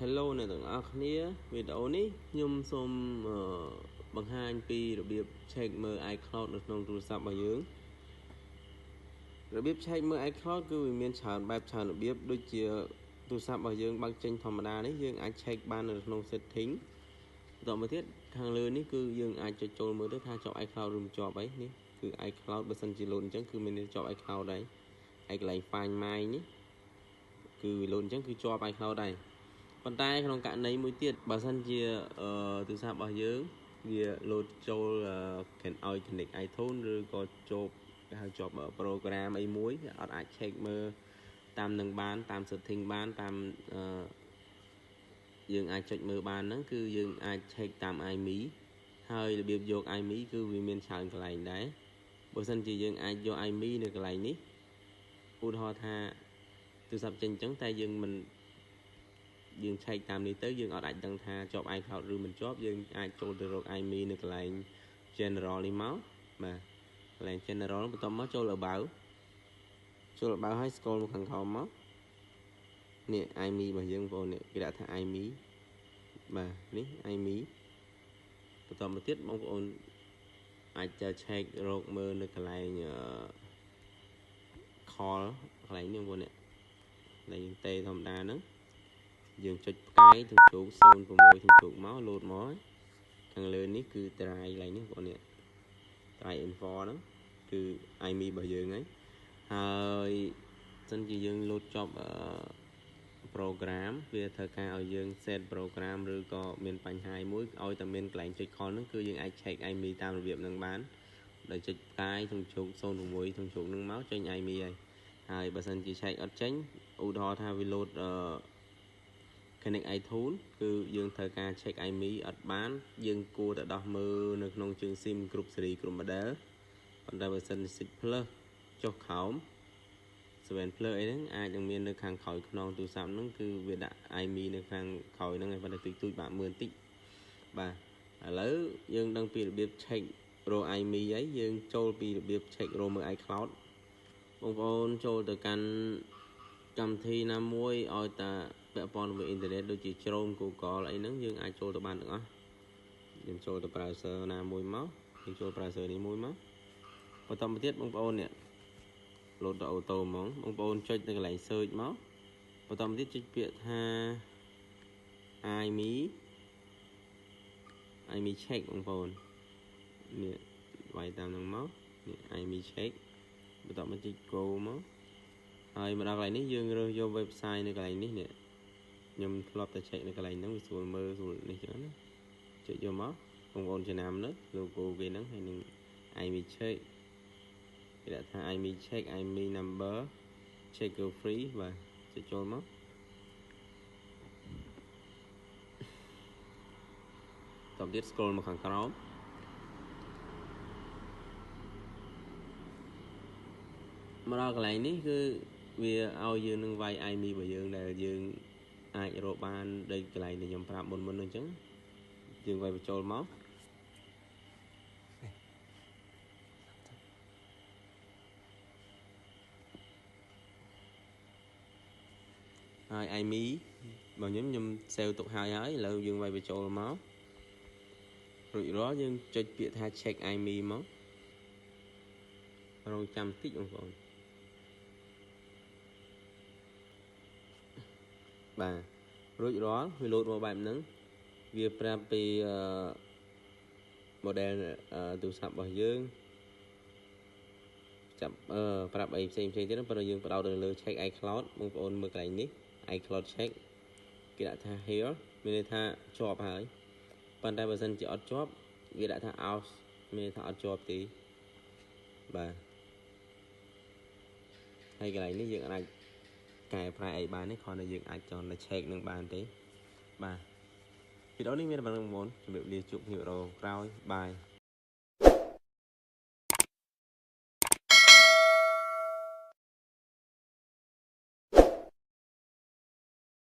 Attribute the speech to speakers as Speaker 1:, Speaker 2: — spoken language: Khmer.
Speaker 1: Hello អ្នកទាំងអស់គ្នាវីដេអូនេះខ្ញុំសូមបង្ហាញពីរបៀប check មើល iCloud នៅក្នុងទូរស័ព្ទរបស់យើងរបៀប check មើល iCloud គឺវាមានច្រើនបែបច្រើនរបៀបដូចជាទូរស័ព្ទរបស់យើងបើកចេញធម្មតានេះយើងអាច check បាននៅក្នុង setting បន្តមកទៀតខាងលើនេះគឺយើងអាចចុចចូលមើលទៅថាជាប់ iCloud ឬមិនជាប់អីនេះគឺ iCloud បើសិនជាលោតអញ្ចឹងគឺមានជាប់ iCloud ដែរហើយកន្លែង Find My នេះគឺវាលោតអញ្ចឹងគឺជាប់ iCloud ដែរប៉ុន្តែក្នុងករណីមួយទៀតបើសិនជាទូរស័ព្ទរបស់យើងវាលោតចូលឲ្យ connect iTunes ឬក៏ជាប់គេហៅជាប់ program អីមួយអត់អាច check មើលតាមនឹងបានតាម setting បានតាមយើងអាចចុចមើលបានហ្នឹងគឺយើងអាច check តាម IMEI ហើយរបៀបយក IMEI គឺវាមានច្រើនកន្លែងដែរបើសិនជាយើងអាចយក IMEI នៅកន្លែងនេះឧទាហរណ៍ថាទូរស័ព្ទចេញអញ្ចឹងតែយើងមិនយើងឆែកតាមនេះទៅយើងអត់អាចដឹងថាជាប់ iCloud ឬមិនជាប់យើងអាចចូលទៅរក IMEI នៅកន្លែង General នេះមកបាទកន្លែង General បន្ទាប់មកចូល About ចូល About ហើយ scroll មកខាងក្រោមមកនេះ IMEI របស់យើងបងប្អូននេះគេដាក់ថា IMEI បាទនេះ IMEI បន្តមកទៀតបងប្អូនអាចจะឆែករកមើលនៅកន្លែង call កន្លែងនេះបងប្អូននេះកន្លែងយើងទេធម្មតាហ្នឹងយើងចុចផ្កាយទាំងជោគ06ទាំងជោគមកលោតមកខាងលើនេះគឺ try កន្លែងនេះបងប្អូននេះ try info ហ្នឹងគឺ IMEI របស់យើងហើយហើយសិនជាយើងលោតចប់ program វាត្រូវការឲ្យយើង set program ឬក៏មានបញ្ហាមួយឲ្យតែមានកន្លែងចុច call ហ្នឹងគឺយើងអាច check IMEI តាមរបៀបហ្នឹងបានដោយចុចផ្កាយទាំងជោគ06ទាំងជោគហ្នឹងមកចេញ IMEI ហើយហើយបើសិនជា check អត់ចេញឧទាហរណ៍ថាវាលោតអឺ Connect iTunes គឺយើងត្រូវការ check IMEI អត់បានយើងគួរតែដោះមើលនៅក្នុងជើង SIM គ្រប់ស៊េរីគ្រប់ model ប៉ុន្តែបើសិន6 Plus ចុះក្រោម7 Plus អីហ្នឹងអាចនឹងមាននៅខាងក្រោយខ្នងទូរស័ព្ទហ្នឹងគឺវាដាក់ IMEI នៅខាងក្រោយហ្នឹងឯងប៉ុន្តែទូចទូចបាក់មើលបន្តិចបាទឥឡូវយើងដឹងពីរបៀប check រក IMEI ហើយយើងចូលពីរបៀប check រកមើល iCloud បងប្អូនចូលទៅកាន់កម្មវិធីណាមួយឲ្យតាពាក់ព័ន្ធជាមួយអ៊ីនធឺណិតដូចជា Chrome Google អីហ្នឹងយើងអាចចូលទៅបានទាំងអស់យើងចូលទៅ browser ណាមួយមកយើងចូល browser នេះមួយមកបន្តមកទៀតបងប្អូននេះលោតទៅ auto ហ្មងបងប្អូនចុចនៅកន្លែង search មកបន្តមកទៀតចុចពាក្យថា IMEI IMEI check បងប្អូននេះវាយតាមហ្នឹងមកនេះ IMEI check បន្តមកចុច go មកហើយមកដល់កន្លែងនេះយើងរើសយក website នៅកន្លែងនេះនេះខ្ញុំធ្លាប់តែ check នៅកន្លែងហ្នឹងវាស្រួលមើលស្រួលនេះចឹងណាចុចយកមកបងប្អូនចំណាំនៅ logo គេហ្នឹងហើយនឹង IMEI check គេដាក់ថា IMEI check IMEI number checker free បាទចុចចូលមកតទៀត scroll មកខាងក្រោមមកដល់កន្លែងនេះគឺវាឲ្យយើងនឹងវាយ IMEI របស់យើងដែលយើងអាចរកបានដូចកន្លែងដែលខ្ញុំប្រាប់មុនមុនហ្នឹងអញ្ចឹងយើងវាយបញ្ចូលមកហើយ IMEI របស់ខ្ញុំខ្ញុំ save ទុកហើយហើយឥឡូវយើងវាយបញ្ចូលមករួចរាល់យើងចុចពាក្យថា check IMEI មករងចាំតិចបងប្អូនបាទរួចរាល់វាលោតមកបែបហ្នឹងវាប្រាប់ពី model ទូរស័ព្ទរបស់យើងចាប់ប្រាប់អីផ្សេងផ្សេងទៀតប៉ុន្តែយើងបដោតទៅលើ check iCloud បងប្អូនមើលកន្លែងនេះ iCloud check គេដាក់ថា here មានន័យថាជាប់ហើយប៉ុន្តែបើសិនជាអត់ជាប់វាដាក់ថា out មានន័យថាអត់ជាប់ទេបាទហើយកន្លែងនេះយើងអាចកែប្រែអីបានទេគ្រាន់តែយើងអាចចង់តែ check នឹងបានទេបាទវីដេអូនេះមានប៉ុណ្្នឹងបងប្អូនជម្រាបលាជួបគ្នាវីដេអូក្រោយបាយ។